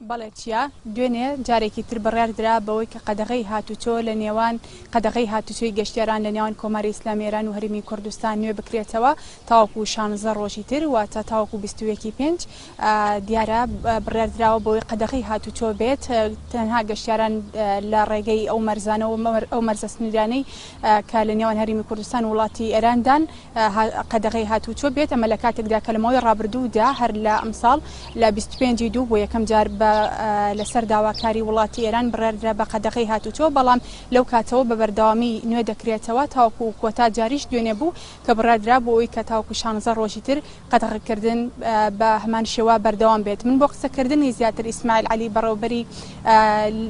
بەڵێ چیا، دوێنێ جارێکی تر بڕیار درا بەوەی کە قەدەغەی هاتوچۆ لە نێوان قەدەغەی هاتوچۆی گەشتیاران لە نێوان کۆماری ئیسلامی ئێران و هەرێمی کوردستان نوێ بکرێتەوە تاوەکو شانزە ڕۆژی تر واتە تاوەکو 21 ی پێنج دیارە بڕیار دراوە بەوەی قەدەغەی هاتوچۆ بێت تەنها گەشتیاران لە ڕێگەی ئەو مەرزانەوە ئەو مەرزە سنووریانەی کە لە نێوان هەرێمی کوردستان و وڵاتی ئێراندان قەدەغەی هاتووچۆ بێت، ئەمە لە کاتێکدا کە لە ماوەی ڕابردوودا هەر لە ئەمساڵ لە 25 ی دوو بۆ یەکەم جار بە لەسەر داواکاری وڵاتی ئێران بڕیاردرا بە قەدەغەی هاتووچۆ، بەڵام لەو کاتەوە بە بەردەوامی نوێ دەکرێتەوە تاوەکو کۆتا جاریش دوێنێ بوو کە بڕیاردرا بۆ ئەوەی کە تاوەکو شانزە ڕۆژی تر قەدەغەکردن بە هەمان شێوە بەردەوام بێت. من بۆ قسەکردنی زیاتر ئیسماعیل عەلی بەڕێوەبەری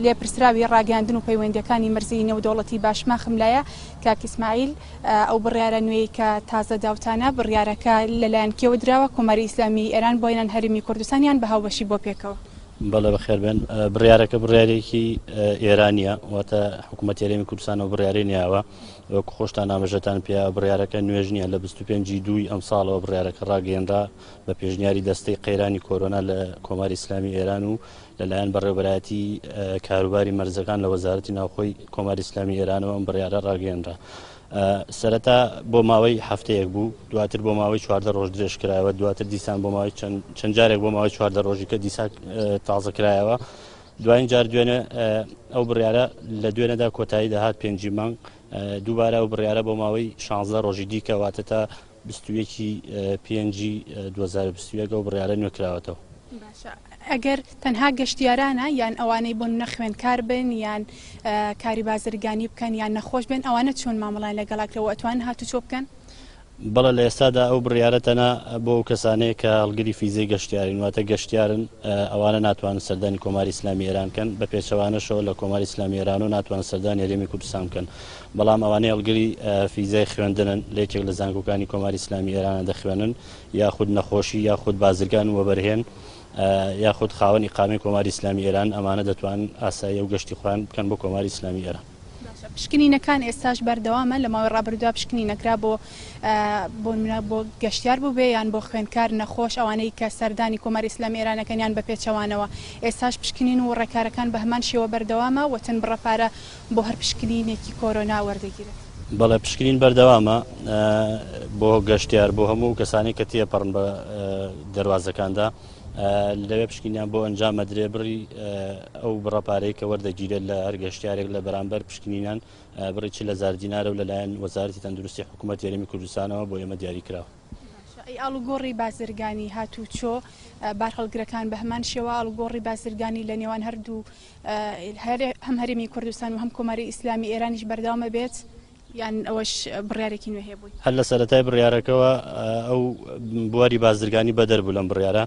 لێپرسراوی ڕاگەیاندن و پەیوەندییەکانی مەرزی نێودەوڵەتی باشماخم لایە، کاک ئیسماعیل ئەو بڕیارە نوێی کە تازە داوتانە، بڕیارەکە لەلایەن کێوە دراوە، کۆماری ئیسلامیی ئێران بۆ یان هەرێمی کوردستان یان بە هاوبەشی بۆ پێکەوە؟ بەڵێ بەخێر بێن. بڕیارەکە بڕیارێکی ئێرانییە، واتە حکوومەتی هەرێمی کوردستان ئەو بڕیارەی نەیاوە. وەک خۆشتان ئاماژەتان پێیا بڕیارەکە نوێژ نییە، لە 25 ی دووی ئەمساڵەوە بڕیارەکە ڕاگەیەنرا بە پێشنیاری دەستەی قەیرانی کۆرۆنا لە کۆماری ئیسلامی ئێران و لەلایەن بەڕێوەبەرایەتی کاروباری مەرزەکان لە وەزارەتی ناوخۆی کۆماری ئیسلامی ئێرانەوە ئەم بڕیارە ڕاگەیەنرا. سەرەتا بۆ ماوەی هەفتەیەک بوو، دواتر بۆ ماوەی 14 ڕۆژ درێژ کرایەوە، دواتر دیسان بۆ ماوەی چەند جارێک بۆ ماوەی 14 ڕۆژی کە دیسان تازە کرایەوە. دوایین جار دوێنێ ئەو بڕیارە لە دوێنێدا کۆتایی دەهات پێنجی مانگ، دووبارە ئەو بڕیارە بۆ ماوەی 16 ڕۆژی دیکە واتە تا 21 ی پێنجی 2021 ئەو بڕیارە نوێ کراوەتەوە. باشە ئەگەر تەنها گەشتیارانە یان ئەوانەی بۆ نمونە خوێندکار بن یان کاری بازرگانی بکەن یان نەخۆش بن ئەوانە چۆن مامەڵەیان لەگەڵ ئەکرێ و ئەتوانن هاتوچۆ بکەن؟ بەڵێ لە ئێستادا ئەو بڕیارە تەنها بۆ ئەو کەسانەیە کە هەڵگری فیزەی گەشتیارین واتە گەشتیارن ئەوانە ناتوانن سەردانی کۆماری ئیسلامی ئێران بکەن بە پێچەوانەشەوە لە کۆماری ئیسلامی ئێرانەوە ناتوانن سەردانی هەرێمی کوردستان بکەن بەڵام ئەوانەی هەڵگری فیزای خوێندنن لە یەکێک لە زانکۆکانی کۆماری ئیسلامی ئێرانە دەخوێنن یاخود نەخۆشی یاخود بازرگان و وەبەرهێن یاخود خاوەن ئیقامەی کۆماری ئیسلامی ئێران ئەمانە دەتوانن ئاسایی و گەشتی خۆیان بکەن بۆ کۆماری ئیسلامی ئێران. باشە پشکنینەکان ئێستاش بەردەوامە لە ماوەی ڕابردوودا پشکنینەکرا بۆ بۆ نمونە بۆ گەشتیار بووبێ یان بۆ خوێندکار نەخۆش ئەوانەی کە سەردانی کۆماری ئیسلامی ئێران ئەکەن یان بە پێچەوانەوە ئێستاش پشکنین و ڕێکارەکان بە هەمان شێوە بەردەوامە و چەند بڕە پارە بۆ هەر پشکنینێکی کۆرۆنا وەردەگیرێت؟ بەڵێ پشکنین بەردەوامە بۆ گەشتیار بۆ هەموو کەسانی کە تێپەڕن بە دەروازەکاندا لەوێ پشکنیان بۆ ئەنجام ئەدرێ بڕی ئەو بڕە پارەی کە وەردەگیرێت لە هەر گەشتیارێک لە بەرامبەر پشکنینان بڕی 40 هەزار دینارە و لەلایەن وەزارەتی تەندروستی حکوومەتی هەرێمی کوردستانەوە بۆ ئێمە دیاری کراوە. باشە ئەی ئاڵوگۆڕی بازرگانی هاتووچۆ بارهەڵگرەکان بە هەمان شێوە ئاڵوگۆڕی بازرگانی لە نێوان هەردوو هەم هەرێمی کوردستان و هەم کۆماری ئیسلامی ئێرانیش بەردەوامە بێت یان ئەوەش بڕیارێکی نوێ هەیە بۆی؟ هەر لە سەرەتای بڕیارەکەوە ئەو بواری بازرگانی بەدەر بوو لەم بڕیارە،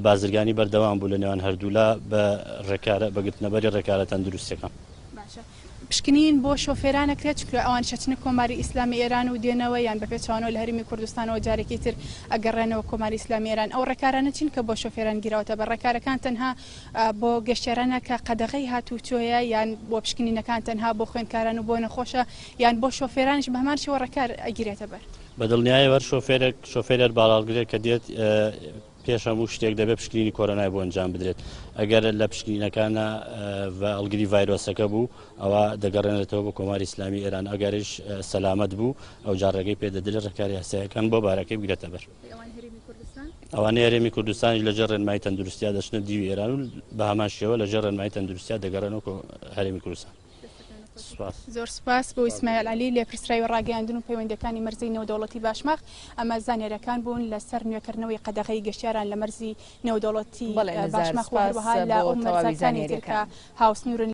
بازرگانی بەردەوام بوو لە نێوان هەردوولا بە ڕێکارە بە گرتنەبەری ڕێکارە تەندروستیەکان. باشە پشکنین بۆ شۆفێران ئەکرێت چونکە ئەوانیش ئەچنە کۆماری ئیسلامی ئێران و دێنەوە یان بە پێچەوانەوە لە هەرێمی کوردستانەوە جارێکی تر ئەگەڕێنەوە کۆماری ئیسلامی ئێران ئەو ڕێکارانە چین کە بۆ شۆفێران گیراوەتە بەر ڕێکارەکان تەنها بۆ گەشتیارانە کە قەدەغەی هاتووچۆیە یان بۆ پشکنینەکان تەنها بۆ خوێندکاران و بۆ نەخۆشە یان بۆ شۆفێرانیش بە هەمان شێوە ڕێکار ئەگیرێتە بەر؟ بە دڵنیایەوە هەر شۆفێرێک شۆفێرێر باڵاڵگرێک کە دێت پێش هەموو شتێک دەبێت پشکنینی کۆرۆنای بۆ ئەنجام بدرێت ئەگەر لە پشکنینەکانە هەڵگری ڤایرۆسەکە بوو ئەوە دەگەڕێنێتەوە بۆ کۆماری ئیسلامی ئێران ئەگەریش سەلامەت بوو ئەو جار ڕێگەی پێدەدرێت ڕێکاری یاسایەکان بۆ بارەکەی بگرێتە بەر. ئەوانەی هەرێمی کوردستانیش لەژێر ڕێنمایی تەندروستیا دەچنە دیوی ئێران و بە هەمان شێوە لەژێر ڕێنمایی تەندروستیا دەگەڕێنەوە هەرێمی کوردستان. سوپاس. زۆر سوپاس بۆ ئیسماعیل عەلی لێپرسراوی ڕاگەیاندن و پەیوەندیەکانی مەرزی نێودەوڵەتی باشماخ ئەمە زانیاریەکان بوون لەسەر نوێکردنەوەی قەدەغەی گەشتیاران لە مەرزی نێودەوڵەتی بەڵێ نزار باشماخ و سوپاس هەروەها لە بۆ ئەو تەواوی مەرزەکانی تر کە زانیاریەکان. هاوسنوورن.